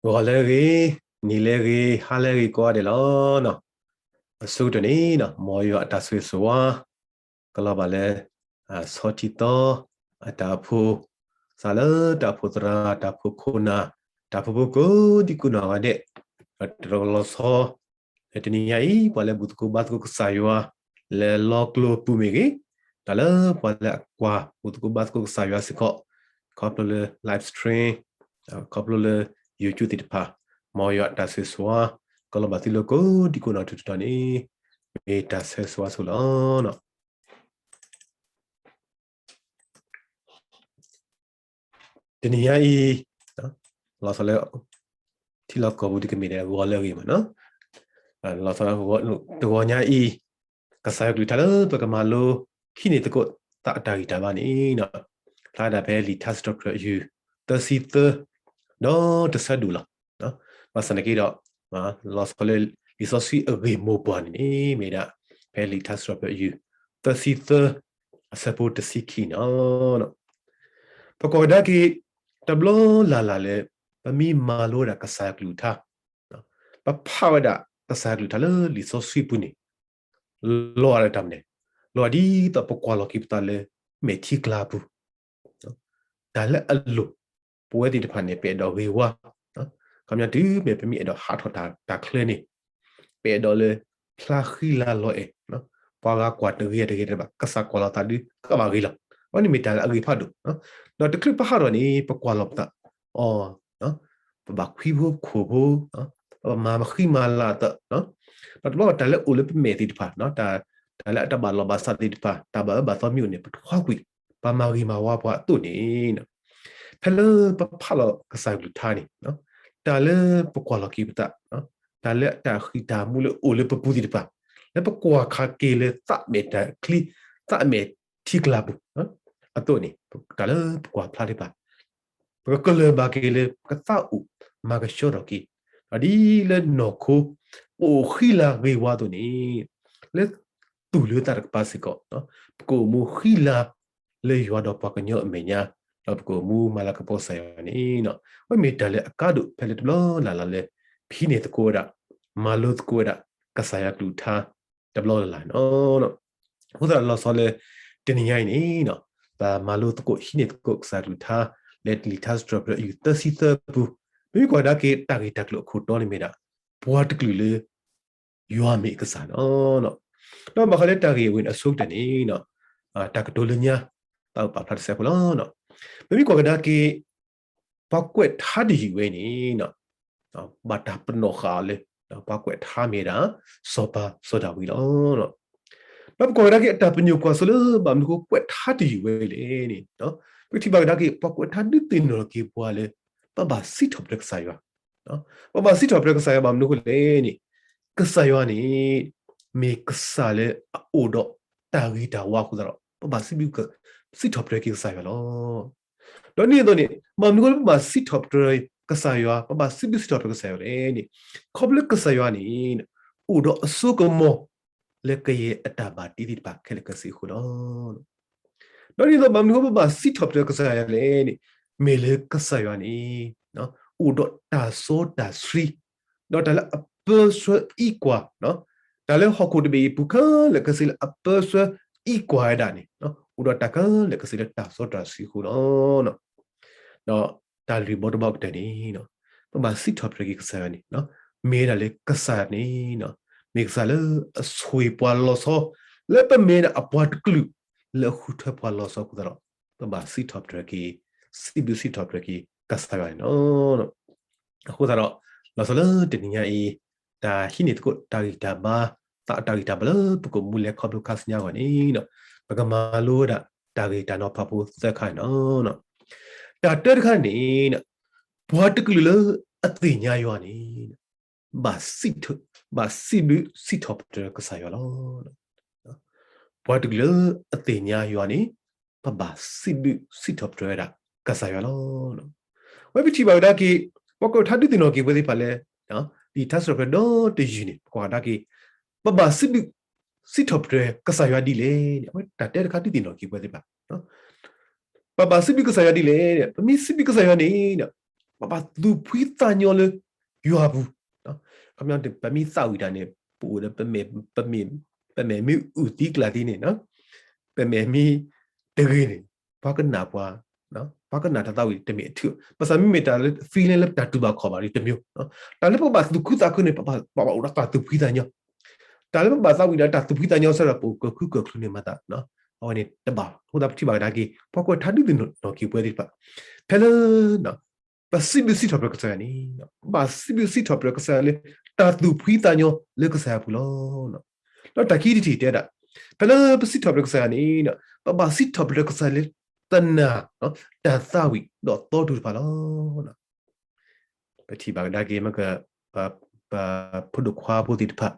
ဂီၤလၢအဂ့ၤ, နံၤလၢအဂ့ၤ, ဟါလၢအဂ့ၤကိးဂၤဒဲးလီၤ. အဆိကတၢၢ်န့ၣ် မ်ယွၤအတၢ်ဆိၣ်ဂ့ၤဆိၣ်ဝါ ကလီၤဘၣ်လၢ ဆီထံသီ အတၢ်အိၣ်ဖှိၣ်, စးလၢတၢ်အိၣ်ဖှိၣ်သရၣ်, တၢ်အိၣ်ဖှိၣ်ခိၣ်နၢ်, တၢ်အိၣ်ဖှိၣ်ဖိကိးဒံကိးနီၢ်ဂၤဒဲး, တၢ်လီၤဆီ လၢတနံၤညါအံၤ ပှၤလၢဘူၣ်သကိးဘါသကိးကစၢ်ယွၤ လၢလီကျိပူၤမ့ၢ်ဂ့ၤ, တၢ်လၢပှၤလၢအကွၢ်ဘူၣ်သကိးဘါသကိးကစၢ်ယွၤစ့ၢ်ကီး, ခီဖျိလၢ live stream, ခီဖျိလၢ YouTube သ့ၣ်တဖၣ်, မ်ယွၤအတၢ်ဆိၣ်ဂ့ၤဆိၣ်ဝါ ကလီၤဘၣ်သုလၢကိးဒံကိးနီၢ်ထူၣ်တီၤန့ၣ် မ့ၢ်တၢ်ဆိၣ်ဂ့ၤဆိၣ်ဝါဆိလီၤ. တနံၤညါအံၤ လီၤဆီလၢ ထံလီၢ်ကီၢ်ပူၤဒ်ကမ့ၢ်ဒဲး ဂီၤလၢအဂ့ၤမးနီၤ, လီၤဆီ တဂီၤညါအံၤ ကစၢ်ယွၤကလုၢ်ကထါလၢပကမၤလိ ဟံးန့ၢ်သကိးသးအတၢ်ဂံၢ်တၢ်ဘါန့ၣ် ဖျါဒၣ်ဖဲလံာ်ထါစံးထီၣ်ပတြၢၤအယုၢ် သၢဆံသၢ ဒီးတဆၢဒိၣ်လီၤ. ဘၣ်ဆၣ်န့ၣ်က့ဒီး လီၤဆီလၢလံာ်စီဆှံအဂ့ၢ်မိၢ်ပှၢ်န့ၣ်န့ၣ် မ့ၢ်ဒၣ် ဖဲလံာ်ထါစံးထီၣ်ပတြၢၤအယုၢ် သၢဆံသၢ အဆၢဖိတဆံခံန့ၣ်လီၤ. ပကွၢ်ကဒါက့ၤ တဘျီလၢ်လၢ်လၢ ပမ့ၢ်မၤလိဝဲဒၣ်ကစၢ်ယွၤကလုၢ်ကထါ, ပဖးဝဲဒၣ်ကစၢ်ယွၤကလုၢ်ကထါလၢလံာ်စီဆှံပူၤန့ၣ် လီၤဂာ်လၢတၢ်မနုၤလဲၣ်, လီၤဂာ်ဒ်သိးပကွၢ်လီၤက့ၤပသးလၢမဲာ်ထံကျါပူၤ တၢ်လၢအလိၣ် ပဝဲသ့ၣ်တဖၣ်န့ၣ် ပအဲၣ်ဒိးဂ့ၤဝါ, ခီပညီတုၤမ့ၢ်ပမ့ၢ်အဲၣ်ဒိးဟးထီၣ်တၢ်ချၢန့ၣ် ပအဲၣ်ဒိးလၢ ဖျါဃံလၤလီၤအဲၣ်, ပှၤဂၤကွၢ်တဂ့ၤတဂ့ၤတဘၣ် ကစၢ်ကွၢ်လီၤသးဒုးကဘၣ်ဂ့ၤလီၤ. အဝဲန့ၣ်မ့ၢ်တၢ်လၢအဂ့ၤဖးဒိၣ်, ဒီးတချုးပဟးထီၣ်န့ၣ် ပကွၢ်လီၤပသး, အိ, ပဘၣ်ခွံဖိခိၣ်ဖိ, ပဘၣ်မၤမဃံမၤလၤအသး, ဒီးတဘျီတၢ်လၢအိၣ်လၢပမဲာ်သ့ၣ်တဖၣ်, တၢ်လၢအတၢ်ဘၣ်လီၢ်ဘၣ်စးသ့ၣ်တဖၣ်, တၢ်ဘၣ်အၢဘၣ်သီမ့ၢ်အိၣ်န့ၣ် ပထွါကွံာ်, ပမၤဂ့ၤမၤဝါပှၤအသိးန့ၣ် ဖဲလၢပဖးလီၤကစၢ်ယွၤကလုၢ်ကထါန့ၣ် တၢ်လၢပကွၢ်လီၤက့ၤပသး, တၢ်လၢအတၢ်ဃံးတၢ်မူလၢအိၣ်လၢပပူၤသ့ၣ်တဖၣ်, လၢပကွၢ်ခးက့ၤလၢသးမဲာ်ချံ, သးမဲာ်ထံကျါပူၤ အသိးန့ၣ် တၢ်လၢပကွၢ်ဖျါသ့ၣ်တဖၣ် ပကကလၢၤဘၣ်က့ၤလၢပကသးအိၣ်မၤကဆှီထီၣ်က့ၤ, ဒီးဒ်လၢနီၢ်ခိ ပအိၣ်ဃံလၤဂ့ၤဝါအသိးန့ၣ် လၢသူၣ်လၢသးတကပၤစ့ၢ်ကီး ပကအိၣ်မူဃံလၤလၢယွၤဒီးပှၤကညီအမဲာ်ညါ, ဒီးပကအိၣ်မူမၤလၤကပီၤကစၢ်ယွၤန့ၣ် အဝဲမ့ၢ်တၢ်လၢအကါဒိၣ်ဖဲလၢတဘျီလၢ်လၢ်လၢ ပဟံးန့ၢ်သကိးဝဲဒၣ်, မၤလိသကိးဝဲဒၣ် ကစၢ်ယွၤကလုၢ်ကထါ တဘျီလၢ်လၢ်န့ၣ်လီၤ. အဃိသတးဒီးလီၤဆီလၢ တနံၤညါအံၤန့ၣ် ပမၤလိသကိးဟံးန့ၢ်သကိးကစၢ်ယွၤကလုၢ်ကထါ လၢလံာ်ထါစံးထီၣ်ပတြၢၤအယုၢ်သၢဆံသၢပူၤ, ပမ့ၢ်ကွၢ်ကဒါက့ၤတၢ်ဂ့ၢ်တၢ်ကျိၤအခိၣ်တီန့ၣ်မ့ၢ်ဒၣ် ပှၤတကလုာ်လၢ ယွၤမ့ၢ်အကစၢ်န့ၣ်လီၤ. ဒီးဘၣ်ဃးလၢတၢ်ဂ့ၢ်အဝဲန့ၣ်အဆိကတၢၢ်န့ၣ် တၢ်ကတိၤလၢညါ သးအိၣ်ပာ်ဖျါတစဲးဖိလီၤ. ပမ့ၢ်ကွၢ်ကဒါက့ၤ ပှၤကွဲးထါတယုၢ်ဝဲန့ၣ် ဘၣ်တၢ်ပနီၣ်ဃာ်အီၤလၢ ပှၤကွဲးထါမ့ၢ်ဒၣ် စီၤပၤစီၤဒၤဝံးလီၤ. ဒီးပကွၢ်ကဒါက့ၤအတၢ်ပညိၣ်ကွၢ်စိလၢ ဘၣ်မနုၤဃိကွဲးထါတယုၢ်ဝဲလဲၣ်န့ၣ် ပထံၣ်ဘၣ်ကဒါက့ၤ ပှၤကွဲးထါဒုးသ့ၣ်နီၣ်က့ၤပှၤလၢ ပဘၣ်စံးထီၣ်ပတြၢၤကစၢ်ယွၤ, ပဘၣ်စံးထီၣ်ပတြၢၤကစၢ်ယွၤဘၣ်မနုၤဃိလဲၣ်န့ၣ် ကစၢ်ယွၤန့ၣ် မ့ၢ်ကစၢ်လၢအအိၣ်ဒီးတၢ်ဂ့ၤတၢ်ဝါအဃိသတးဒီး ပဘၣ်စံးဘျုး စံးထီၣ်ပတြၢၤက့ၤကစၢ်ယွၤလီၤ. ဒီးဒ်န့ၣ်အသိးန့ၣ် ဘၣ်မနုၤဃိလၢပဘၣ်စံးထီၣ်ပတြၢၤကစၢ်ယွၤ, ပဘၣ်စံးဘျုးစံးထီၣ်ပတြၢၤကစၢ်ယွၤလဲၣ်န့ၣ် ခီဖျိလၢကစၢ်ယွၤန့ၣ် အိၣ်ဒီးအစိကမီၤ လၢကယဲၢ်အတၢ်ဘၣ်တ့သ့ၣ်တဖၣ်ခဲလၢာ်ခဲဆ့အဃိလီၤ. ဒီးဒ်သိး ဘၣ်မနုၤဃိပဘၣ်စံးထီၣ်ပတြၢၤကစၢ်ယွၤလဲၣ်န့ၣ် မ့ၢ်လၢကစၢ်ယွၤန့ၣ် အိၣ်ဒီးတၢ်စီတၢ်ဆှံ, ဒီးတၢ်လၢအပၢဆှၢအံးကွၢ်, တၢ်လၢဟီၣ်ခိၣ်တဘ့ၣ်အံၤအပူၤခဲလၢာ်ခဲဆ့လၢအပၢဆှၢအံးကွၢ်ဝဲဒၣ်န့ၣ် အိၣ်ဒီးတၢ်ခဲလၢာ်ခဲဆ့လၢတၢ်စီတၢ်ဆှံအဃိလီၤ. ဒီးတၢ်လုၢ်ဘီတဘီကတၢၢ်န့ၣ် ပဘၣ်စံးထီၣ်ပတြၢၤက့ၤကစၢ်ယွၤန့ၣ် မ့ၢ်ဝဲဒၣ်လၢကစၢ်န့ၣ် မ့ၢ်ကစၢ်လၢအဆိၣ်ဂ့ၤပှၤလီၤဆီ လၢပမ့ၢ်ဒၣ်အပှၤတကလုာ် လၢအဃုထၢပှၤလီၤဆီအဃိသတးဒီး ပဘၣ်စံးထီၣ်ပတြၢၤက့ၤ စံးဘျုးစံးထီၣ်ပတြၢၤက့ၤကစၢ်ယွၤန့ၣ်လီၤ. အဃိသတးဒီး လီၤဆီလၢတနံၤညါအံၤ တၢ်ဟံးန့ၢ်သကိးတၢ်ဂံၢ်တၢ်ဘါ သးအတၢ်ဂံၢ်တၢ်ဘါလၢပကမူလဲခီဖျိခါဆူညါအဂီၢ်န့ၣ် ပကမၤလိဝဲဒၣ်တၢ်ဂ့ၢ်တၢ်နီၤဖးဖိသၢခါန့ၣ်လီၤ. တၢ်တၢတခါန့ၣ် ပှၤတကလုာ်လၢအသ့ၣ်ညါယွၤန့ၣ် ဘၣ်စံးဘျုးစံးထီၣ်ပတြၢၤကစၢ်ယွၤလီၤ. ပှၤတကလုာ်လၢအသ့ၣ်ညါယွၤန့ၣ် ပဘၣ်စံးဘျုးစံးထီၣ်ပတြၢၤဝဲဒၣ်ကစၢ်ယွၤလီၤ. ဝဲပထံၣ်ဘၣ်ဝဲဒၣ်က့ၤ ပှၤကွဲးထါဒုးသ့ၣ်နီၣ်က့ၤပဝဲသ့ၣ်တဖၣ်လၢ လံာ်ထါစံးထီၣ်ပတြၢၤဒီတယုၢ်န့ၣ် ပကွၢ်ဝဲဒၣ်က့ၤ ပဘၣ်စံးဘျုးစံးထီၣ်ပတြၢၤကစၢ်ယွၤဒ်လဲၣ်န့ၣ် အဝဲတၢ်တဲတခါဒုးသ့ၣ်နီၣ်က့ၤပဝဲသ့ၣ်တဖၣ် ပဘၣ်စံးဘျုးကစၢ်ယွၤဒ်လဲၣ်န့ၣ် ပမ့ၢ်စံးဘျုးကစၢ်ယွၤန့ၣ် ပဘၣ်သူၣ်ဖှံသးညီလၢယွၤအပူၤ, ခီပညီ ပမ့ၢ်သးဝံၣ်တၢ်န့ၣ် ပအိၣ်ဒီး ပမဲာ်မ့ၢ်အုၣ်သံကျၢ်သံန့ၣ်, ပမဲာ်မ့ၢ်တဂ့ၤန့ၣ်, ပှၤကနၣ်ပှၤ, ပှၤကနၣ်တၢ်သးဝံၣ်တမ့ၢ်အထူ, ဘၣ်ဆၣ်မ့မ့ၢ်တၢ်လၢ feeling လၢတၢ်တူၢ်ဘၣ်ခီၣ်ဘၣ်ဒီးတမံၤ, တၢ်လၢပကဘၣ်သူၣ်ခုသးခုန့ၣ် ပဘၣ်အိၣ်ဒီးတၢ်သူၣ်ဖှံသးညီ, တၢ်လၢပကဘၣ်သးဝံၣ်ဒီးတၢ်သူၣ်ဖှံသးညီစ့ၢ်ကီး ပအိၣ်ကီၢ်ခုၣ်ကီၢ်ချူန့ၣ်မၤသး, အဝဲန့ၣ်တဘၣ်ဘၣ်. အဃိသတးပထံၣ်ဘၣ်ကဒါက့ၤ ပှၤကွဲးထါဒုးသ့ၣ်နီၣ်က့ၤပဝဲသ့ၣ်တဖၣ် ဖဲလၢ ပစံးဘျုးစံးထီၣ်ပတြၢၤကစၢ်ယွၤန့ၣ်, ပဘၣ်စံးဘျုးစံးထီၣ်ပတြၢၤကစၢ်ယွၤလၢ တၢ်သူၣ်ဖှံသးညီလၢကစၢ်ယွၤအပူၤလီၤ. ဒီးတၢ်ခံတထံၣ်တဲဒၣ်, ဖဲလၢပစံးထီၣ်ပတြၢၤကစၢ်ယွၤန့ၣ်, ပဘၣ်စံးထီၣ်ပတြၢၤကစၢ်ယွၤလၢ တနာ် တၢ်သးဝံၣ်ဒီးသီတူၢ်တဖၣ်လီၤ. ပထံၣ်ဘၣ်ကဒါက့ၤ မ့ၢ်က ပဖိဒိၣ်ခွါဖိသ့ၣ်တဖၣ်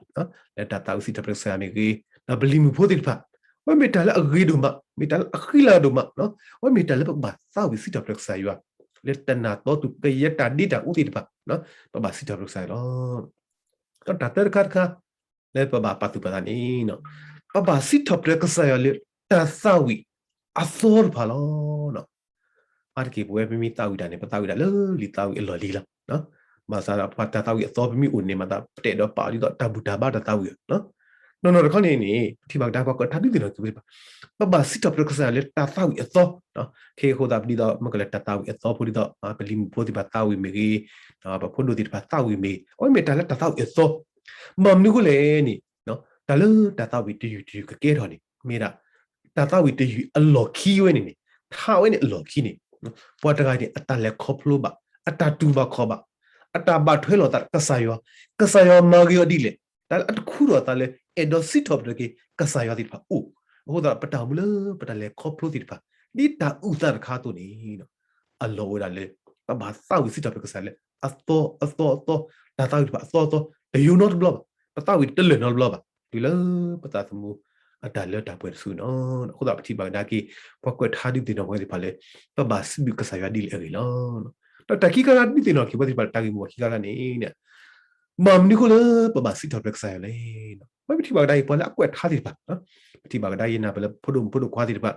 လၢတၢ်သးဝံၣ်စံးထီၣ်ပတြၢၤကစၢ်ယွၤမ့ၢ်ဂ့ၤ, ဒီးပလံၤမုၣ်ဖိသ့ၣ်တဖၣ်, အဝဲမ့ၢ်တၢ်လၢအဂ့ၤဒိၣ်မး, မ့ၢ်တၢ်လၢအဃံလၤဒိၣ်မး, အဝဲမ့ၢ်တၢ်လၢပကဘၣ်သးဝံၣ်စံးထီၣ်ပတြၢၤကစၢ်ယွၤ လၢတနာ်သီတူၢ် ကယဲၢ်တၢ်ဒ့တၢ်အူသ့ၣ်တဖၣ်, ပဘၣ်စံးထီၣ်ပတြၢၤကစၢ်ယွၤလီၤ. ဒီးတၢ်သၢတခါတခါ လၢပဘၣ်ပာ်သူၣ်ပာ်သးန့ၣ်, ပဘၣ်စံးထီၣ်ပတြၢၤကစၢ်ယွၤလၢ တၢ်သးဝံၣ်အသီတဖၣ်လီၤ. အါတက့ၢ်ပဝဲပမ့ၢ်သးဝံၣ်တၢ်န့ၣ် ပသးဝံၣ်တၢ်လၢလံာ်သးဝံၣ်အလီၢ်လံၤလီၤ. ဘၣ်ဆၣ်ဒီးပှၤတၢ်သးဝံၣ်အသီပမ့ၢ်အိၣ်န့ၣ်မးသး ပတအဲၣ်ဒိးပာ်ဒ်သိးတၢ်ဘူၣ်တၢ်ဘါတၢ်သးဝံၣ်, နီၢ်နီၢ်တခီန့ၣ်န့ၣ် ပထံၣ်ဘၣ်ကဒါပှၤကွဲးထါဒုးသ့ၣ်နီၣ်က့ၤပဝဲသ့ၣ်တဖၣ်, ပဘၣ်စံးထီၣ်ပတြၢၤကစၢ်ယွၤလၢတၢ်သးဝံၣ်အသီ, ခဲအံၤအဃိသတး ဒ်သိးမ့ၢ်ကလၢတၢ်သးဝံၣ်အသီဖိဒ်သိး ပလံၤမုၣ်ဖိသ့ၣ်တဖၣ်သးဝံၣ်မ့ၢ်ဂ့ၤ, ပဖိဒိၣ်သ့ၣ်တဖၣ်သးဝံၣ်မ့ၢ်ဂ့ၤ, အဝဲမ့ၢ်တၢ်လၢတၢ်သးဝံၣ်အသီ, ဘၣ်မနုၤအဃိလဲၣ်န့ၣ်, တၢ်လၢတၢ်သးဝံၣ်တယုၢ်တယုၢ်ကကဲထီၣ်န့ၣ် မ့ၢ်ဒၣ် တၢ်သးဝံၣ်တယုၢ်အလီၢ်ခံဝဲန့ၣ်န့ၣ်, ထါဝဲန့ၣ်အလီၢ်ခံန့ၣ်, ပှၤတဂၤန့ၣ် အတၢ်လဲၤခီဖျိဘၣ်, အတၢ်တူၢ်ဘၣ်ခီၣ်ဘၣ်, အတၢ်ဘၣ်ထွဲလိာ်သးကစၢ်ယွၤ, ကစၢ်ယွၤမၤဂ့ၤအီၤဒ်လဲၣ်, တၢ်လၢအတခူထီၣ်အသးလၢ အဲၣ်ဒိးစံးထီၣ်ပတြၢၤက့ၤကစၢ်ယွၤသ့ၣ်တဖၣ်အိၣ်, အဃိသတး ပတၢ်အိၣ်မူလၢပတၢ်လဲၤခီဖျိသ့ၣ်တဖၣ် ဒ်တၢ်အုၣ်သးတခါအသိးန့ၣ် အလီၢ်အိၣ်ဝဲဒၣ်လၢ ပဘၣ်သးဝံၣ်စံးထီၣ်ပတြၢၤကစၢ်လၢ အသီအသီအသီ, တၢ်သးဝံၣ်တဖၣ်အသီအသီ, တယိာ်နီတဘျီဘၣ်, ပသးဝံၣ်တလၢာ်နီတဘျီဘၣ်, တုၤလၢပသးသမူအတၢ်လၢတၢ်ပှဲၤတစုနီၤ. အဃိသတးပထံၣ်ဘၣ်ကဒါက့ၤ ပှၤကွဲးထါဒုးသ့ၣ်နီၣ်ပဝဲသ့ၣ်တဖၣ်လၢ ပဘၣ်စံးဘျုးကစၢ်ယွၤဒ်လဲၣ်အဂ့ၢ်လီၤ. ဒီးတၢ်ခံခါဒုးသ့ၣ်နီၣ်က့ၤပဝဲသ့ၣ်တဖၣ် တၢ်ဂ့ၢ်မိၢ်ပှၢ်ခံခါန့ၣ် ဘၣ်မနုၤအဃိလၢ ပဘၣ်စံးထီၣ်ပတြၢၤကစၢ်ယွၤလဲၣ်. မ့ၢ်ပထံၣ်ဘၣ်ကဒါအံၤ ပှၤလၢအကွဲးထါသ့ၣ်တဖၣ်, ပထံၣ်ဘၣ်ကဒါ ယနၢ်ပၢၢ်လၢဖိဒိၣ်မုၣ်ဖိဒိၣ်ခွါသ့ၣ်တဖၣ်,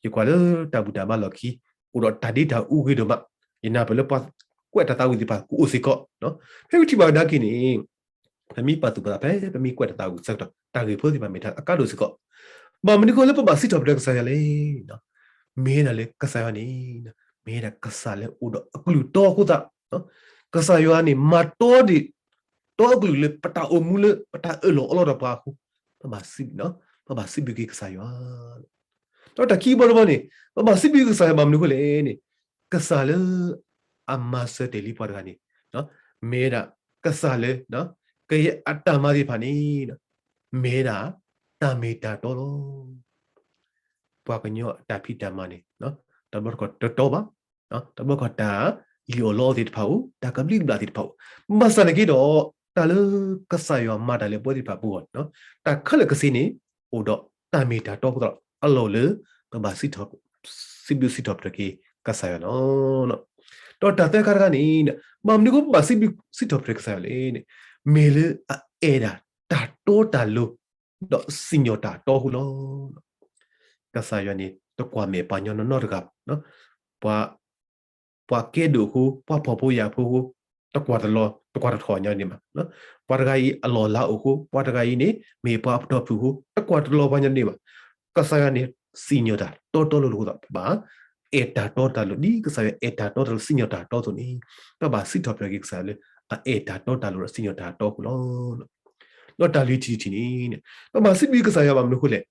ယကွၢ်လၢတၢ်ဘူၣ်တၢ်ဘါလီၢ်ခံ, အိၣ်ဒီးတၢ်ဒ့တၢ်အူဂ့ၤဒိၣ်မး, ယနၢ်ပၢၢ်လၢပှၤကွဲးတၢ်သးဝံၣ်သ့ၣ်တဖၣ် ကအိၣ်စ့ၢ်ကီး, မ့ၢ်ပထံၣ်ဘၣ်ကဒါက့ၤန့ၣ် ပမ့ၢ်ပာ်သူၣ်ပာ်သးဖဲ ပမ့ၢ်ကွဲးတၢ်သးဝံၣ်ဆၢကတီၢ် တၢ်ဂ့ၢ်ဖိသ့ၣ်တဖၣ်မ့ၢ်တၢ်အကါဒိၣ်စ့ၢ်ကီး, ဘၣ်မနုၤအဃိလၢပဘၣ်စံးထီၣ်ပတြၢၤကစၢ်ယွၤလဲၣ်. မ့ၢ်ဒၣ်လၢကစၢ်ယွၤန့ၣ် မ့ၢ်ဒၣ်ကစၢ်လၢအိၣ်ဒီးအကလုၢ်တီအဃိသတး, ကစၢ်ယွၤန့ၣ် မၤတီဒံး တီအကလုၢ်လၢပတၢ်အိၣ်မူလၢ ပတၢ်အၢၣ်လီၤအီလီၤဒီးပှၤအဃိ, ပဘၣ်စံးဘျုးက့ၤကစၢ်ယွၤ, ဒီးတၢ်ခံဘီတဘီန့ၣ် ပဘၣ်စံးဘျုးကစၢ်ယွၤဘၣ်မနုၤအဃိလဲၣ်န့ၣ်, ကစၢ်လၢ အမၤစၢၤတ့ၢ်လံပှၤတဂၤန့ၣ် မ့ၢ်ဒၣ်ကစၢ်လၢ ကယဲၢ်အတၢ်မၤသ့ၣ်တဖၣ်န့ၣ် မ့ၢ်ဒၣ်တၢ်မ့ၢ်တၢ်တီလီၤ. ပှၤကညီအတၢ်ဖံးတၢ်မၤန့ၣ် တဘျီတခီၣ်တတီဘၣ်, တဘျီတခီၣ်တၢ်လံၣ်အီၣ်လီအီၤသ့ၣ်တဖၣ်အိၣ်, တၢ်ကဘျံးကဘျၣ်သ့ၣ်တဖၣ်အိၣ်, ဘၣ်ဆၣ်နာ်က့ဒီး တၢ်လၢကစၢ်ယွၤမၤတၢ်လၢပဝဲသ့ၣ်တဖၣ်အပူၤအဂီၢ်န့ၣ် တၢ်ခဲလၢာ်ခဲဆ့န့ၣ် အိၣ်ဒီးတၢ်မ့ၢ်တၢ်တီအဃိသတး အလီၢ်လၢ ပဘၣ်စံးဘျုးစံးထီၣ်ပတြၢၤက့ၤကစၢ်ယွၤလီၤ. ဒီးတၢ်သၢခါတခါန့ၣ် ဘၣ်မနုၤအဃိပဘၣ်စံးဘျုးစံးထီၣ်ပတြၢၤကစၢ်ယွၤလဲၣ်န့ၣ်, မ့ၢ်လၢအအဲၣ်ဒၣ်တၢ်တီတၢ်လိၤ ဒီးစံၣ်ညီၣ်တၢ်တီအဃိလီၤ. ကစၢ်ယွၤန့ၣ် တကွၢ်မဲာ်ပှၤညီနီၢ်နီၢ်တဂၤဘၣ်, ပှၤ ပှၤကဲဒိၣ်အဃိ, ပှၤဖှီၣ်ဖိယာ်ဖိအဃိ, တကွၢ်တလီၤ တကွၢ်တထီၣ်ညီန့ၣ်ဘၣ်. ပှၤတဂၤအံၤအလီၢ်အလၤအိၣ်အဃိ, ပှၤတဂၤအံၤန့ၣ် မ့ၢ်ပှၤအပတီၢ်ဖုၣ်အဃိ, တကွၢ်တလီၤပှၤညီန့ၣ်ဘၣ်. ကစၢ်ယွၤန့ၣ် စံၣ်ညီၣ်တၢ်တီတီလိၤလိၤအဃိသတး ပဘၣ်အဲၣ်တၢ်တီတၢ်လိၤ ဒ်ကစၢ်ယွၤအဲၣ်တၢ်တီတၢ်လိၤစံၣ်ညီၣ်တၢ်တီအသိးန့ၣ်, ပဘၣ်စံးထီၣ်ပတြၢၤက့ၤကစၢ်ယွၤလၢ အအဲၣ်တၢ်တီတၢ်လိၤဒီးစံၣ်ညီၣ်တၢ်တီအဃိလီၤ. ဒီးတၢ်လွံၢ်ထံၣ်တထံၣ်န့ၣ် ပဘၣ်စံးဘျုးကစၢ်ယွၤဘၣ်မနုၤအဃိလဲၣ်,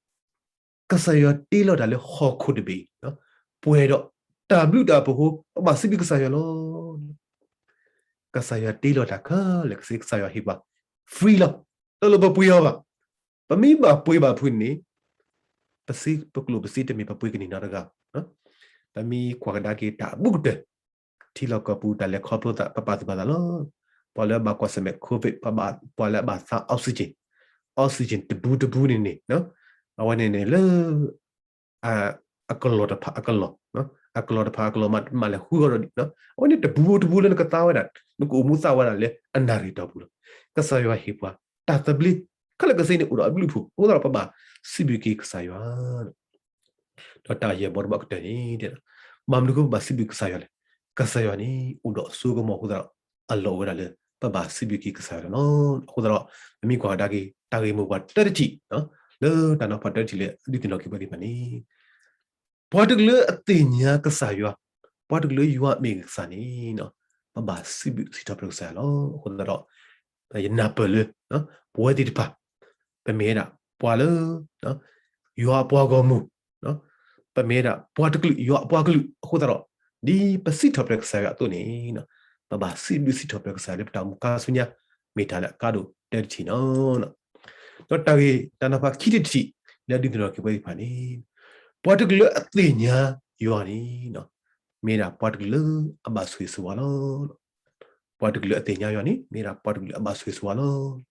ကစၢ်ယွၤတ့လီၤတၢ်လၢဟီၣ်ခိၣ်တဘ့ၣ်အံၤ ပှဲၤဒီးတၢ်ဘျုးတၢ်ဖှိၣ်အဃိ ပဘၣ်စံးဘျုးကစၢ်ယွၤလီၤ. ကစၢ်ယွၤတ့လီၤတၢ်ခဲလၢာ်ခဲဆ့ ကစၢ်ယွၤဟ့ၣ်ပှၤ free လီၤ. တလိၣ်ပပှ့ၤအီၤဘၣ်. ပမ့ၢ်ဘၣ်ပှ့ၤဘၣ်ဖုးန့ၣ် ပစ့ပကျိၣ်ပစ့တမ့ၢ်ပပှ့ၤကန့ၢ်နီတဂၤဘၣ်. ပမ့ၢ်ကွၢ်ကဒါက့ၤတၢ်အဘူးကတၢၢ် ထံလီၢ်ကီၢ်ပူၤတၢ်လဲၤခီဖျိသး ပပာ်သူၣ်ပာ်သးလီၤ. ပှၤလၢအဘၣ်ကွၢ်ဆၢၣ်မဲာ် COVID ပှၤလၢအဘၣ်သါ oxygen, oxygen တဘူးတဘူးန့ၣ်န့ၣ် အဝဲန့ၣ်န့ၣ်လၢ အကလီၢ်တဖၣ်အကလီၢ်, အကလီၢ်တဖၣ်အကလီၢ်မး မးလဲၤဃုဂီၢ်ဒီးဒံး, အဝဲန့ၣ်တဘူးတဘူးလၢနကသါဝဲဒၣ် နကအိၣ်မူသးဝဲဒၣ်လၢအနၣ်ရံၣ်တီၢ်ပူၤလီၤ. ကစၢ်ယွၤဟ့ၣ်ပှၤတၢ်သဘျ့ ခဲလၢာ်ခဲဆ့န့ၣ်အိၣ်ဒီးအဘျုးအဖှိၣ် အဃိသတးဒီးပဘၣ်စံးဘျုးက့ၤကစၢ်ယွၤ ဒီးတၢ်ယဲၢ်ဘီတဘီကတၢၢ်န့ၣ် ဘၣ်မနုၤအဃိပဘၣ်စံးဘျုးကစၢ်ယွၤလဲၣ်. ကစၢ်ယွၤန့ၣ် အိၣ်ဒီးစိကမီၤအဃိသတးဒီး အလီၢ်အိၣ်ဝဲဒၣ်လၢ ပဘၣ်စံးဘျုးက့ၤကစၢ်ယွၤန့ၣ်လီၤ. အဃိသတးဒီး ပမ့ၢ်ကွၢ်ကဒါက့ၤ တၢ်ဂ့ၢ်မိၢ်ပှၢ်တၢတထံၣ် လၢတၢ်နီၤဖးတၢတထံၣ်လၢ ဒုးသ့ၣ်နီၣ်က့ၤပှၤသ့ၣ်တဖၣ်န့ၣ် ပှၤတကလုာ်လၢအသ့ၣ်ညါကစၢ်ယွၤ, ပှၤတကလုာ်လၢယွၤမ့ၢ်ကစၢ်န့ၣ် ပဘၣ်စံးဘျုးစံးထီၣ်ပတြၢၤကစၢ်ယွၤလီၤ. အဃိသတးဒီး ယနၢ်ပၢၢ်လၢ ပဝဲသ့ၣ်တဖၣ် ပမ့ၢ်ဝဲဒၣ်ပှၤလၢ ယွၤအပှၤဂီၢ်မုၢ်, ပမ့ၢ်ဝဲဒၣ်ပှၤတကလုာ် ယွၤအပှၤကလုာ်အဃိသတးဒီး ဒ်ပစံးထီၣ်ပတြၢၤကစၢ်ယွၤအသိးန့ၣ် ပဘၣ်စံးဘျုးစံးထီၣ်ပတြၢၤကစၢ်ယွၤလၢပတၢ်အိၣ်မူခါဆူညါ မ့ၢ်တၢ်လၢအကါဒိၣ်တၢတထံၣ်န့ၣ်လီၤ. ဒီးတၢ်ဂ့ၢ်တၢ်နီၤဖးခံထံၣ်တထံၣ် လၢအဒုးသ့ၣ်နီၣ်က့ၤပဝဲသ့ၣ်တဖၣ်န့ၣ် ပှၤတကလုာ်လၢအသ့ၣ်ညါယွၤန့ၣ် မ့ၢ်ဝဲဒၣ်ပှၤတကလုာ်လၢအဘၣ်ဆိၣ်ဂ့ၤဆိၣ်ဝါလီၤ. ပှၤတကလုာ်လၢအသ့ၣ်ညါယွၤန့ၣ် မ့ၢ်ဝဲဒၣ်ပှၤတကလုာ်လၢအဘၣ်ဆိၣ်ဂ့ၤဆိၣ်ဝါလီၤ.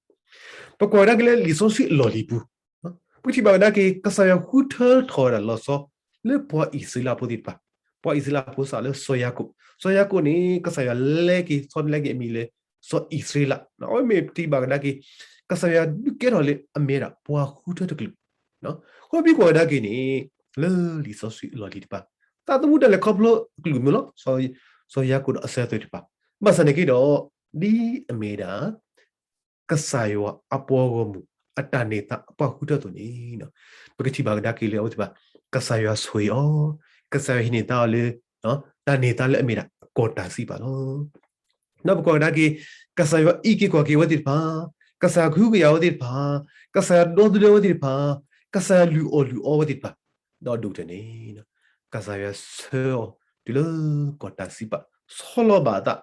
ပကွၢ်ကဒါက့ၤလံာ်စီဆှံအလီၢ်လံၤပူၤ ပကထံၣ်ဘၣ်ကဒါက့ၤ ကစၢ်ယွၤဃုထၢထီၣ်ဝဲဒၣ်လီၤဆီ လၢပှၤအံၣ်စရ့လးဖိသ့ၣ်တဖၣ်, ပှၤအံၣ်စရ့လးဖိစးလၢစီၤယၤကိာ်, စီၤယၤကိာ်န့ၣ် ကစၢ်ယွၤလဲက့ၤ ဆီတလဲက့ၤအမံၤလၢ စီၤအံၣ်စရ့လး, အဝဲမ့ၢ်ပထံၣ်ဘၣ်ကဒါက့ၤ ကစၢ်ယွၤဒုးကဲထီၣ်လၢအမ့ၢ်ဝဲဒၣ်ပှၤဃုထၢတကလုာ်, အဃိပမ့ၢ်ကွၢ်ကဒါက့ၤန့ၣ် လၢလံာ်စီဆှံအလီၢ်လံၤတဖၣ် သးသမူတၢ်လဲၤခီဖျိအကလုာ်မ့ၢ်လီၤ, စီၤယၤကိာ်ဒီးအစၢၤအသွဲၣ်တဖၣ်, ဘၣ်ဆၣ်န့ၣ်က့ၤဒီး ဒ်အမ့ၢ်ဝဲဒၣ် ကစၢ်ယွၤအပှၤဂီၢ်မုၢ် အတၢ်န့ၢ်သါအပှၤဃုထၢအသိးန့ၣ် ပကထံၣ်ဘၣ်ကဒါက့ၤလၢအဝဲသ့ၣ်တဖၣ် ကစၢ်ယွၤဆိၣ်ဂ့ၤအီၤ, ကစၢ်ယွၤဟ့ၣ်န့ၢ်သါအီၤလၢ တၢ်န့ၢ်သါလၢအမ့ၢ်ဒၣ် ကီၢ်တၢ်စံးပာ်လီၤ. ဒီးပကွၢ်ကဒါက့ၤ ကစၢ်ယွၤအံးက့ၤကွၢ်က့ၤအဝဲသ့ၣ်တဖၣ်, ကစၢ်ယွၤကဟုကယာ်အဝဲသ့ၣ်တဖၣ်, ကစၢ်ယွၤဒီသဒၢအဝဲသ့ၣ်တဖၣ်, ကစၢ်ယွၤလုၢ်အီၣ်လုၢ်အီအဝဲသ့ၣ်တဖၣ်, ဒီးအဒိၣ်ကတၢၢ်န့ၣ် ကစၢ်ယွၤဆှၢအီၤတုၤလၢကီၢ်တၢ်စံးပာ် ဆီလီၤဘၣ်အသး,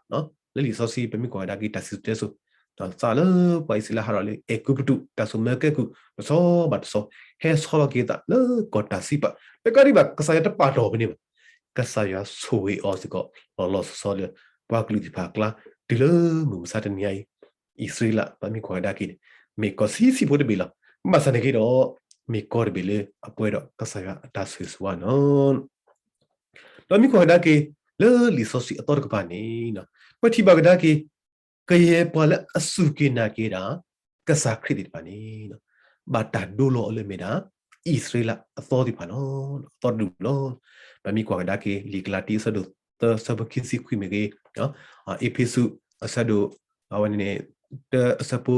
လၢလံာ်စီဆှံပမ့ၢ်ကွၢ်ကဒါက့ၤတၢ်စံၣ်စိၤတဲစိၤ စးလၢပှၤအံၣ်စရ့လးဟးထီၣ်လၢအဲၤကူပတူး တၢ်စိၣ်မၢကဲကုၢ် တဆီဘၣ်တဆီ ဟဲဆီလီၤက့ၤအသးလၢကီၢ်တၢ်စံးပာ် တကးဒံးဘၣ် ကစၢ်ယွၤတပာ်တီၢ်ဖဲန့ၣ်ဘၣ်, ကစၢ်ယွၤဆိၣ်ဂ့ၤအီၤစ့ၢ်ကီး လီၤလီၤဆီဆီလၢ ပှၤကလုာ်သ့ၣ်တဖၣ်အကျါ တုၤလၢမုၢ်မဆါတနံၤအံၤ အံၣ်စရ့လး ပမ့ၢ်ကွၢ်ကဒါက့ၤန့ၣ် မ့ၢ်ကီၢ်ဆံးဆံးဖိတဘ့ၣ်လီၤ. ဘၣ်ဆၣ်န့ၣ်က့ၤဒီး မ့ၢ်ကီၢ်တဘ့ၣ်လၢအပှဲၤဒီးကစၢ်ယွၤအတၢ်ဆိၣ်ဂ့ၤဆိၣ်ဝါန့ၣ်လီၤ. ဒီးမ့ၢ်ကွၢ်ကဒါက့ၤ လၢလံာ်စီဆှံအသီတကပၤန့ၣ် ပထံၣ်ဘၣ်ကဒါက့ၤ ကယဲၢ်ပှၤလၢအစူၢ်က့ၤနာ်က့ၤဒၣ် ကစၢ်ခရံာ်သ့ၣ်တဖၣ်န့ၣ် ဘၣ်တၢ်ဒိလီၤအီၤလၢမ့ၢ်ဒၣ် အံၣ်စရ့လးအသီသ့ၣ်တဖၣ်လီၤ. အသီတဒူၣ်လီၤ. ပမ့ၢ်ကွၢ်ကဒါက့ၤ လံာ်ကလၤတံ အဆၢဒိၣ်သၢ အဆၢဖိခံဆံခွံမ့ၢ်ဂ့ၤ, အ့းဖ့းစူး အဆၢဒိၣ် အဝဲန့ၣ် တၢ အဆၢဖိ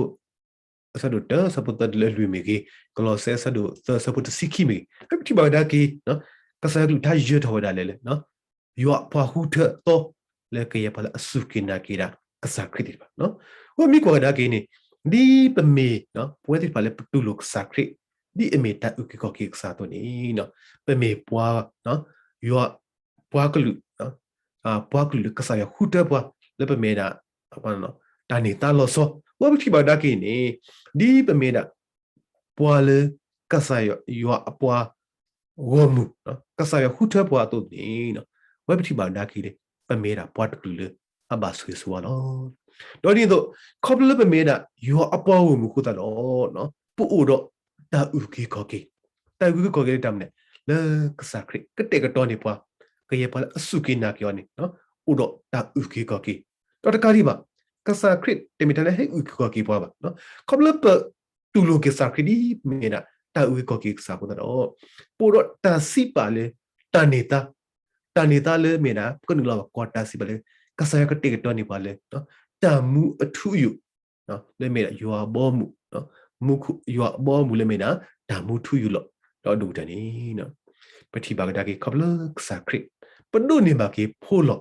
အဆၢဒိၣ်တၢ အဆၢဖိသၢတုၤလၢလွံၢ်မ့ၢ်ဂ့ၤ, ကလီးစဲ အဆၢဒိၣ်သၢ အဆၢဖိတဆံခံမ့ၢ်ဂ့ၤ, ပထံၣ်ဘၣ်ကဒါက့ၤ ကစၢ်ယွၤကလုၢ်ကထါယၢၤထီၣ်ဝဲဒၣ်လဲာ်လၢ ယွၤအပှၤဃုထၢအသီ လၢကယဲၢ်ပှၤလၢအစူၢ်က့ၤနာ်က့ၤဒၣ် ကစၢ်ခရံာ်သ့ၣ်တဖၣ်, အဃိမ့ၢ်ကွၢ်ကဒါက့ၤန့ၣ် ဒ်ပမ့ၢ် ပဝဲသ့ၣ်တဖၣ်လၢပတူၢ်လိာ်ကစၢ်ခရံာ် ဒ်အမ့ၢ်တၢ်အုၣ်က့ၤခီၣ်က့ၤကစၢ်အသိးန့ၣ် ပမ့ၢ်ပှၤ ယွၤ ပှၤကလုာ် ပှၤကလုာ်လၢကစၢ်ယွၤဃုထၢပှၤ လၢပမ့ၢ်ဒၣ် တၢ်န့ၢ်သါလီၤဆီ, အဝဲပထံၣ်ဘၣ်ကဒါက့ၤန့ၣ် ဒ်ပမ့ၢ်ဒၣ် ပှၤလၢ ကစၢ်ယွၤ ယွၤအပှၤဂီၢ်မုၢ် ကစၢ်ယွၤဃုထၢပှၤအသိးန့ၣ် အဝဲပထံၣ်ဘၣ်ကဒါက့ၤန့ၣ် ပမ့ၢ်ဒၣ်ပှၤတကလုာ်လၢအဘၣ်ဆိၣ်ဂ့ၤဆိၣ်ဝါလီၤ. ဒီးဒ်သိး ခီဖျိလၢပမ့ၢ်ဒၣ် ယွၤအပှၤဂီၢ်မုၢ်အဃိသတးဒီး ပအိၣ်ဒီးတၢ်အုၣ်က့ၤခီၣ်က့ၤ, တၢ်အုၣ်က့ၤခီၣ်က့ၤလၢတၢ်မနုၤလဲၣ်, လၢကစၢ်ခရံာ် ကတဲာ်ကတီၤန့ၢ်ပှၤ ကယဲၢ်ပှၤလၢအစူၢ်က့ၤနာ်က့ၤအီၤန့ၣ် အိၣ်ဒီးတၢ်အုၣ်က့ၤခီၣ်က့ၤ, ဒီးတကးဒံးဘၣ် ကစၢ်ခရံာ်တမ့ၢ်တၢ်လၢဟဲအုၣ်က့ၤခီၣ်က့ၤပှၤဘၣ်. ခီဖျိလၢပတူၢ်လိာ်က့ၤကစၢ်ခရံာ်ဒ်မ့ၢ်ဒၣ် တၢ်အုၣ်က့ၤခီၣ်က့ၤကစၢ်အဃိသတးဒီး ပအိၣ်ဒီးတၢ်စံးပာ်လၢ တၢ်န့ၢ်သါ, တၢ်န့ၢ်သါလၢမ့ၢ်ဒၣ် ပကနုာ်လီၤဘၣ်ကီၢ်တၢ်စံးပာ်လၢ ကစၢ်ယွၤကတဲာ်ကတီၤန့ၢ်ပှၤလၢ တၢ်မူအထူအယိာ် လၢမ့ၢ်ဒၣ်ယွၤအဘီအမုၢ်, မူခိၣ် ယွၤအဘီအမုၢ်လၢမ့ၢ်ဒၣ် တၢ်မူထူယိာ်လီၤ. ဒီးအဒိၣ်ကတၢၢ်န့ၣ် ပထံၣ်ဘၣ်ကဒါက့ၤ ခီဖျိလၢကစၢ်ခရံာ် ပဒိးန့ၢ်ဘၣ်က့ၤဖိလီၤ,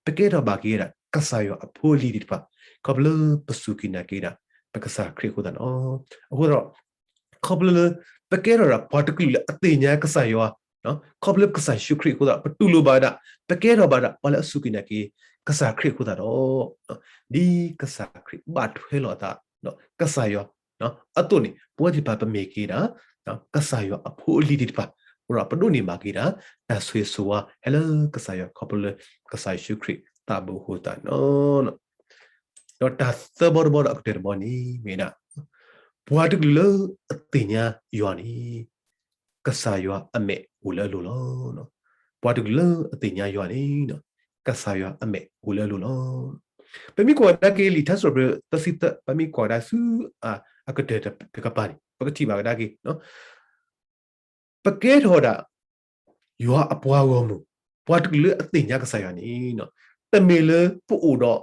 ပကဲထီၣ်ဘၣ်က့ၤဝဲဒၣ် ကစၢ်ယွၤအဖိအလံၤသ့ၣ်တဖၣ် ခီဖျိလၢပစူၢ်က့ၤနာ်က့ၤဒၣ် ပကစၢ်ခရံာ်အဃိသတးန့ၣ်လီၤ. အဃိသတးဒီး ခီဖျိလၢ ပကဲထီၣ်ဒၣ်ပှၤတကလုာ်လၢအသ့ၣ်ညါကစၢ်ယွၤ, ခီဖျိလၢပကစၢ်ယ့ၣ်ၡူးခရံာ်အဃိသတးဒီး ပတူၢ်လိာ်ဘၣ်ဝဲဒၣ် ပကဲထီၣ်ဘၣ်ဒၣ် ပှၤလၢအစူၢ်က့ၤနာ်က့ၤ ကစၢ်ခရံာ်အဃိသတးဒီး ဒ်ကစၢ်ခရံာ်ဘၣ်ထွဲလီၤအသး ဒီးကစၢ်ယွၤအသိးန့ၣ် ပဝဲသ့ၣ်တဖၣ်ပမ့ၢ်က့ၤဒၣ် ကစၢ်ယွၤအဖိအလံၤသ့ၣ်တဖၣ် အဃိဒီးပဒိးန့ၢ်ဘၣ်က့ၤဒၣ် တၢ်ဆိၣ်ဂ့ၤဆိၣ်ဝါ ဟဲလၢကစၢ်ယွၤ ခီဖျိလၢ ကစၢ်ယ့ၣ်ၡူးခရံာ်သးဘိအဃိသတးန့ၣ်လီၤ. ဒီးတၢ်သၢဘီတဘီဒီးအကတၢၢ်တဘီန့ၣ် မ့ၢ်ဝဲဒၣ် ပှၤတကလုာ်လၢအသ့ၣ်ညါယွၤန့ၣ် ကစၢ်ယွၤအမဲာ်အိၣ်လၢအလိၤလီၤ. ပှၤတကလုာ်လၢအသ့ၣ်ညါယွၤန့ၣ် ကစၢ်ယွၤအမဲာ်အိၣ်လၢအလိၤလီၤ. ပမ့ၢ်ကွၢ်ကဒါက့ၤလံာ်ထါစံးပတြၢၤသၢဆံသၢ ပမ့ၢ်ကွၢ်ကဒါဆူ အကတၢၢ်တကပၤန့ၣ် ပကထံၣ်ဘၣ်ကဒါက့ၤ ပကဲထီၣ်ဒၣ် ယွၤအပှၤဂီၢ်မုၢ်, ပှၤတကလုာ်လၢအသ့ၣ်ညါကစၢ်ယွၤန့ၣ် တမ့ၢ်လၢပအိၣ်ဒီး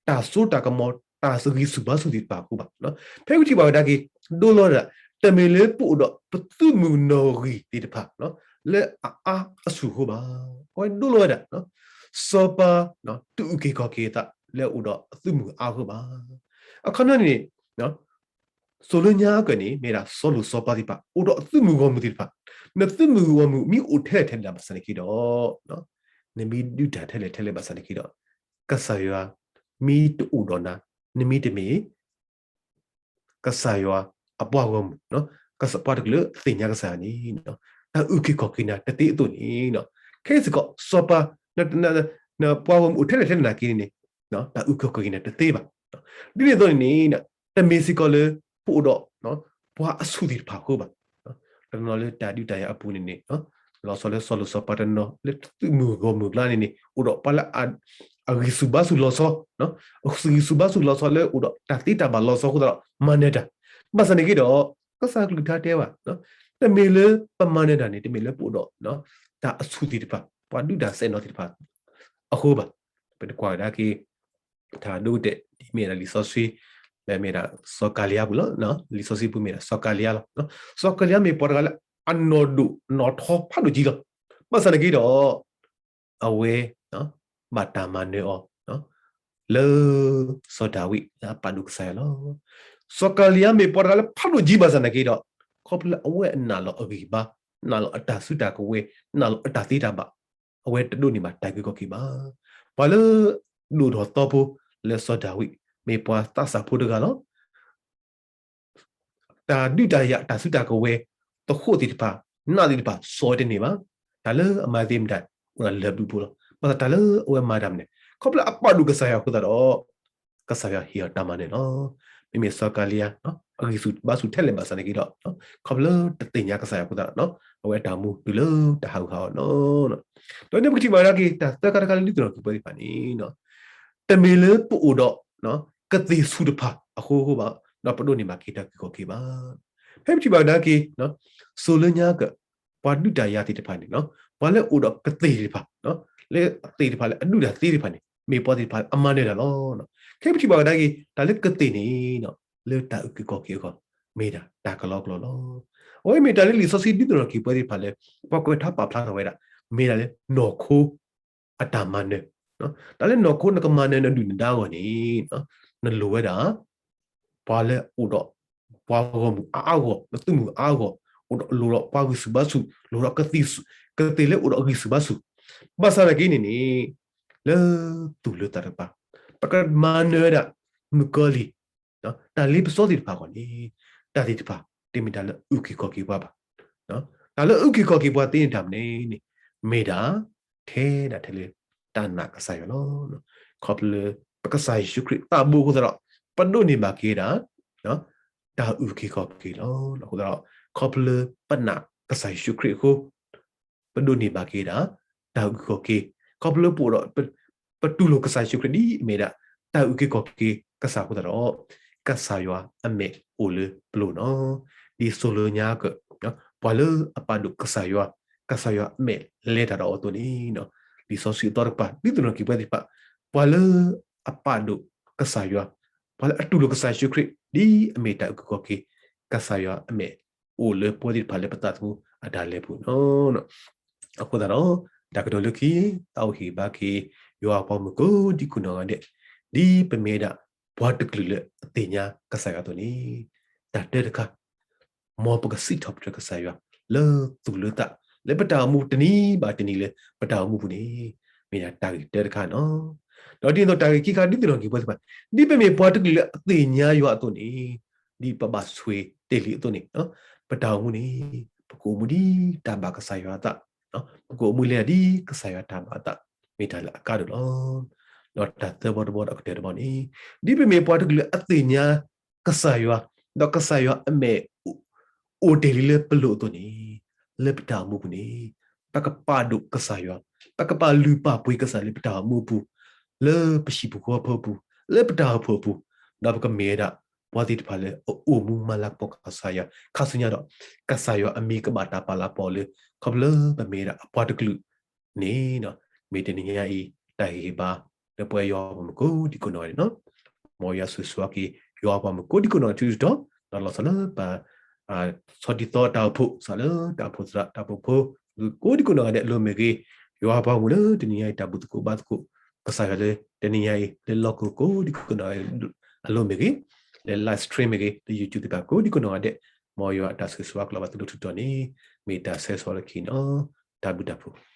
တၢ်စိတၢ်ကမီၤ တၢ်ဂံၢ်ဆူၣ်ဘါဆူၣ်သ့ၣ်တဖၣ်အဃိဘၣ်. ဖဲပထံၣ်ဘၣ်ဝဲဒၣ်က့ၤ ဒိလီၤဝဲဒၣ် တမ့ၢ်လၢပအိၣ်ဒီးပသုးမုၢ်နီၣ်ဂံၢ်သ့ၣ်တဖၣ် လၢအအါအဆူၣ်အဃိဘၣ်. အဝဲဒိလီၤဝဲဒၣ် စီၤပၤ တအုၣ်က့ၤခီၣ်က့ၤအသးလၢအအိၣ်ဒီးအသုးမုၢ်အါအဃိဘၣ်. အခီပညီန့ၣ် စိၤလၢညါကၢၢ်န့ၣ် မ့ၢ်ဒၣ်စီၤလိၤစီၤပၤသ့ၣ်တဖၣ် အိၣ်ဒီးအသုးမုၢ်ဂီၢ်မုၢ်သ့ၣ်တဖၣ်, နသုးမုၢ်ဂီၢ်မုၢ်မ့ၢ်အိၣ်ထဲလဲၣ်ထဲလဲၣ်ဘၣ်ဆၣ်သနာ်က့ဒီး နမ့ၢ်ဒုးတၢ်ထဲလဲၣ်ထဲလဲၣ်ဘၣ်ဆၣ်သနာ်က့ဒီး ကစၢ်ယွၤမ့ၢ်တအိၣ်ဒီးနၤ နမ့ၢ်တမ့ၢ် ကစၢ်ယွၤအပှၤဂီၢ်မုၢ်, ကစၢ်ပှၤတကလုာ်သ့ၣ်ညါကစၢ်ယွၤန့ၣ် တၢ်အုၣ်က့ၤခီၣ်က့ၤနၤတသ့အသိးန့ၣ် ခဲစ့ၢ်ကီးစီၤပၤ နပှၤဂီၢ်မုၢ်အိၣ်ထဲလဲၣ်ထဲလဲၣ်သနာ်က့န့ၣ် တၢ်အုၣ်က့ၤခီၣ်က့ၤနၤတသ့ဘၣ်. ဒ်န့ၣ်အသိးန့ၣ်န့ၣ် တမ့ၢ်စ့ၢ်ကီးလၢ ပအိၣ်ဒီး ပှၤအဆူၣ်သ့ၣ်တဖၣ်အဃိဘၣ်. တနီၤလၢတၢ်ဒုးတၢ်ယၤအပူၤန့ၣ်န့ၣ် လီၤဆီလၢစီၤလိၤစီၤပၤတနီၤလၢသုးမုၢ်ဂီၢ်မုၢ်ကျါန့ၣ်န့ၣ် အိၣ်ဒီးပှၤလၢ အဂံၢ်ဆူၣ်ဘါဆူၣ်လီၤဆီ, ဂံၢ်ဆူၣ်ဘါဆူၣ်လီၤဆီလၢအိၣ်ဒီးတၢ်သ့တၢ်ဘၣ်လီၤဆီအဃိသတးဒီး မၤနၢၤတၢ်, ဘၣ်ဆၣ်သနာ်က့ဒီး ကစၢ်ကလုၢ်ကထါတဲဘၣ် တမ့ၢ်လၢပမၤနၢၤတၢ်န့ၣ် တမ့ၢ်လၢပအိၣ်ဒီး တၢ်အဆူၣ်သ့ၣ်တဖၣ် ပှၤဒုးတၢ်စဲးနီၤသ့ၣ်တဖၣ်အဃိဘၣ်. ပတကွၢ်ကဒါက့ၤ တၢ်ဒိတဲာ် ဒ်မ့ၢ်ဒၣ်လံာ်စီဆှံ လၢမ့ၢ်ဒၣ်စီၤကၤလံယါပူၤလီၤ. လံာ်စီဆှံပူၤမ့ၢ်ဒၣ်စီၤကၤလံယါလီၤ. စီၤကၤလံယါမ့ၢ်ပှၤတဂၤလၢအနီၢ်ဒိၣ်နီၢ်ထီဖးဒိၣ်ကံလီၤ. ဘၣ်ဆၣ်သနာ်က့ဒီး အဝဲ ဘၣ်တၢ်မၤနၢၤအီၤ လၢ စီၤဒၤဝံးလၢအပာ်ဒိၣ်ကစၢ်ယွၤလီၤ. စီၤကၤလံယါမ့ၢ်ပှၤတဂၤလၢဖးဒိၣ်ကံဘၣ်ဆၣ်သနာ်က့ဒီး ခီဖျိလၢအဝဲအနာ်လီၤအဂံၢ်ဘါ, နာ်လီၤအတၢ်စုတၢ်ကဝဲၤ, နာ်လီၤအတၢ်သ့တၢ်ဘၣ်, အဝဲတဒိးန့ၢ်ဘၣ်တၢ်အုၣ်က့ၤခီၣ်က့ၤဘၣ်. ပှၤလၢ ဒိၣ်ထီၣ်သီဖိလၢစီၤဒၤဝံး မ့ၢ်ပှၤသးစၢ်ဖိတဂၤလီၤ. တၢ်ဒုးတၢ်ယၤ တၢ်စုတၢ်ကဝဲၤ သဃိးသ့ၣ်တဖၣ် နးသ့ၣ်တဖၣ် စီၤဝဲတန့ၢ်ဘၣ်. တၢ်လၢအမၤသ့မတၤ အိၣ်ဒၣ်လၢာ်ဘျုးဖိလီၤ. ဘၣ်ဆၣ်တၢ်လၢအဝဲမၤတၢ်မနုၤလဲၣ် ခီဖျိလၢအပာ်ဒိၣ်ကစၢ်ယွၤအဃိသတးဒီး ကစၢ်ယွၤဟ့ၣ်အီၤတၢ်မၤနၢၤလီၤ. မ့မ့ၢ်စီၤကၤလံယါ အဂံၢ်ဆူၣ်ဘါဆူၣ်ထဲလဲၣ်ဘၣ်ဆၣ်သနာ်က့ဒီး ခီဖျိလၢတသ့ၣ်ညါကစၢ်ယွၤအဃိသတးဒီး အဝဲအတၢ်အိၣ်မူတုၤလၢတၢ်ဟးဂူာ်ဟးဂီၤလီၤ. ဒီးန့ၣ်ပကထံၣ်ဘၣ်ဒၣ်က့ၤ တၢ်သၢခါတခါလၢဒုးသ့ၣ်နီၣ်က့ၤပှၤသ့ၣ်တဖၣ်န့ၣ် တမ့ၢ်လၢပအိၣ်ဒီး ကသ့ၣ်ဆူၣ်တဖၣ်အဃိဘၣ် ဒီးပဒိးန့ၢ်ဘၣ်က့ၤတၢ်အုၣ်က့ၤခီၣ်က့ၤဘၣ်. ဖဲပထံၣ်ဘၣ်ဒၣ်က့ၤ စိၤလၢညါကၢၢ် ပှၤဒုးတၢ်ယၤသ့ၣ်တဖၣ်န့ၣ် ပှၤလၢအိၣ်ဒီးကသ့ၣ်သ့ၣ်တဖၣ် လၢသ့ၣ်တဖၣ်လၢအဒုးတၢ်သ့သ့ၣ်တဖၣ်န့ၣ် မ့ၢ်ပှၤသ့ၣ်တဖၣ်အမၤနၢၤတၢ်လီၤ. ခဲပထံၣ်ဘၣ်ဝဲဒၣ်က့ၤ တၢ်လၢကသ့ၣ်န့ၣ် လၢတၢ်အုၣ်က့ၤခီၣ်က့ၤအဂီၢ် မ့ၢ်ဒၣ်တၢ်ကလီကလီလီၤ. အဝဲမ့ၢ်တၢ်လၢလံာ်စီဆှံဒုးသ့ၣ်နီၣ်က့ၤပှၤသ့ၣ်တဖၣ်လၢ ပှၤကွဲးထါပာ်ဖျါထီၣ်ဝဲဒၣ် မ့ၢ်ဒၣ်လၢနီၢ်ခိ အတၢ်မၤနၢၤ, တၢ်လၢနီၢ်ခိနကမၤနၢၤနဒုၣ်နဒါအဂီၢ်န့ၣ် နလိၣ်ဝဲဒၣ် ပှၤလၢအိၣ်ဒီး ပှၤဂီၢ်မုၢ်အါအါဂီၢ်ဂီၢ် နသုးမုၢ်အါအါဂီၢ်ဂီၢ် အိၣ်ဒီးလိၣ်ဒီးပှၤဂံၢ်ဆူၣ်ဘါဆူၣ် လိၣ်ဒီးကသ့ၣ်ဆူၣ် ကသ့ၣ်လၢအိၣ်ဒီးဂံၢ်ဆူၣ်ဘါဆူၣ်, ဘၣ်ဆၣ်သနာ်က့န့ၣ်န့ၣ် လၢသူၣ်လၢသးတကပၤ ပကမၤနၢၤဝဲဒၣ် မုၣ်ကီၤလံၢ် တၢ်လ့ပစီသ့ၣ်တဖၣ်အဂီၢ်န့ၣ် တၢ်သ့ၣ်တဖၣ် တမ့ၢ်တၢ်လၢအုၣ်က့ၤခီၣ်က့ၤပှၤဘၣ်. တၢ်လၢအုၣ်က့ၤခီၣ်က့ၤပှၤသ့န့ၣ်တၢ်မနုၤန့ၣ် မ့ၢ်ဒၣ် ထဲဒၣ်ထဲလၢ တၢ်နာ်ကစၢ်ယွၤလီၤ. ခီဖျိလၢ ပကစၢ်ယ့ၣ်ၡူးခရံာ်သးဘိအဃိသတးဒီး ပဒိးန့ၢ်ဘၣ်က့ၤဒၣ် တၢ်အုၣ်က့ၤခီၣ်က့ၤလီၤ. အဃိသတးဒီး ခီဖျိလၢပနာ်ကစၢ်ယ့ၣ်ၡူးခရံာ်အဃိ ပဒိးန့ၢ်ဘၣ်က့ၤဒၣ် တၢ်အုၣ်က့ၤခီၣ်က့ၤ, ခီဖျိလၢပအိၣ်ဒီး ပတူၢ်လိာ်ကစၢ်ယ့ၣ်ၡူးခရံာ်ဒ်အမ့ၢ်ဒၣ် တၢ်အုၣ်က့ၤခီၣ်က့ၤကစၢ်အဃိသတးဒီး ကစၢ်ယွၤအမဲာ်အိၣ်လၢပလိၤနီၤ. ဒ်စိၤလၢညါကၢၢ် ပှၤလၢအပာ်ဒိၣ်ကစၢ်ယွၤ ကစၢ်ယွၤအမဲာ်လဲၤတၢ်ဒီးအီၤအသိးန့ၣ် လံာ်စီဆှံအသီတကပၤ ဒုးသ့ၣ်နီၣ်က့ၤပှၤသ့ၣ်တဖၣ် ပှၤလၢအပာ်ဒိၣ်ကစၢ်ယွၤ ပှၤလၢအတူၢ်လိာ်ကစၢ်ယ့ၣ်ၡူးခရံာ် ဒ်အမ့ၢ်တၢ်အုၣ်က့ၤခီၣ်က့ၤ ကစၢ်ယွၤအမဲာ်အိၣ်လၢပဝဲသ့ၣ်တဖၣ်လၢပသးသမူအတၢ်လဲၤပူၤနီၤ. အဃိသတးဒီး တၢ်ကတိၤလၢခံ သးအိၣ်ဟ့ၣ်ဘါက့ၤ ယွၤအပှၤမုၣ်ကိးဒံကိးနီၢ်ဂၤဒဲး ဒ်ပမ့ၢ်ဝဲဒၣ် ပှၤတကလုာ်လၢအသ့ၣ်ညါကစၢ်ယွၤအသိးန့ၣ် တၢ်တၢတခါ မ်ပကစံးထီၣ်ပတြၢၤကစၢ်ယွၤ လၢသူၣ်လၢသး လၢပတၢ်အိၣ်မူတနံၤဘၣ်တနံၤလၢပတၢ်အိၣ်မူပူၤန့ၣ် မ့ၢ်ဒၣ်တၢ်ဂ့ၢ်တၢတခါနီၤ. ဒီးဒ်သိးတၢ်ဂ့ၢ်ခံခါ ဒုးသ့ၣ်နီၣ်က့ၤပှၤသ့ၣ်တဖၣ် ဒ်ပမ့ၢ်ပှၤတကလုာ်လၢအသ့ၣ်ညါယွၤအသိးန့ၣ် ဒ်ပဘၣ်ဆိၣ်ဂ့ၤတဲာ်လံအသိးန့ၣ် ပတၢ်အိၣ်မူန့ၣ် ပကအိၣ်မူဒ်တၢ်ဘၣ်ကစၢ်ယွၤအသး ပကအိၣ်မူလဲၤဒ်ကစၢ်ယွၤတၢ်ဘၣ်အသး မ့ၢ်တၢ်လၢအကါဒိၣ်လီၤ. ဒီးတၢ်သၢဘီတဘီဒီးအကတၢၢ်တဘီန့ၣ် ဒ်ပမ့ၢ်ပှၤတကလုာ်လၢအသ့ၣ်ညါကစၢ်ယွၤ ဒီးကစၢ်ယွၤအမဲာ် အိၣ်တ့ၢ်လံလၢပလိၤအသိးန့ၣ် လၢပတၢ်အိၣ်မူပူၤန့ၣ် ပကပာ်ဒိၣ်ကစၢ်ယွၤ ပကပာ်လုၢ်ပာ်ပှ့ၤကစၢ်လၢပတၢ်အိၣ်မူအပူၤ လၢပဟံၣ်ပူၤဃီဖိအပူၤ လၢပတၢ်အိၣ်ဖှိၣ်အပူၤ ဒီးပကမ့ၢ်ဝဲဒၣ် ပှၤသ့ၣ်တဖၣ်လၢအအိၣ်မူမၤလၤကပီၤကစၢ်ယွၤ ခါဆူညါဒီး ကစၢ်ယွၤအမံၤကဘၣ်တၢ်ပာ်လၤပီၤလၢ ခီဖျိလၢပမ့ၢ်ဝဲဒၣ်အပှၤတကလုာ်န့ၣ် မ့ၢ်တနံၤညါအံၤ တၢ်ဟ့ၣ်ဂံၢ်ဟ့ၣ်ဘါ လၢပဝဲယွၤပှၤမုၣ်ကိးဒံကိးနီၢ်ဂၤဒဲးန့ၣ်လီၤ. မ်ယွၤဆိၣ်ဂ့ၤဆိၣ်ဝါက့ၤ ယွၤပှၤမုၣ်ကိးဒံကိးနီၢ်ဂၤဒဲးထူးထူးတီၤတီၤ ဒီးလီၤဆီလၢပ ဆီဒံၣ်သီတၢ်အိၣ်ဖှိၣ် စးလၢတၢ်အိၣ်ဖှိၣ်သရၣ် တၢ်အိၣ်ဖှိၣ်ဖိ ကိးဒံကိးနီၢ်ဂၤဒဲးအလိၤမ့ၢ်ဂ့ၤ, ယွၤပှၤမုၣ်လၢတနံၤညါအံၤ တၢ်ဘူၣ်သကိးဘါသကိး ကစၢ်ယွၤလၢ တနံၤညါအံၤ လၢလီၢ်ကဝီၤကိးဒံကိးနီၢ်ဂၤဒဲးအလိၤမ့ၢ်ဂ့ၤ, လၢ live stream မ့ၢ်ဂ့ၤ, လၢ YouTube သ့ၣ်တဖၣ်ကိးဒံကိးနီၢ်ဂၤဒဲး, မ်ယွၤအတၢ်ဆိၣ်ဂ့ၤဆိၣ်ဝါကလီၤဘၣ်သုဒိၣ်ထူးထူးတီၤန့ၣ် မ့ၢ်တၢ်ဆၢဂ့ၤဆၢဝါလၢခံန့ၣ်လီၤ. တၢ်ဘျုးတၢ်ဖှိၣ်.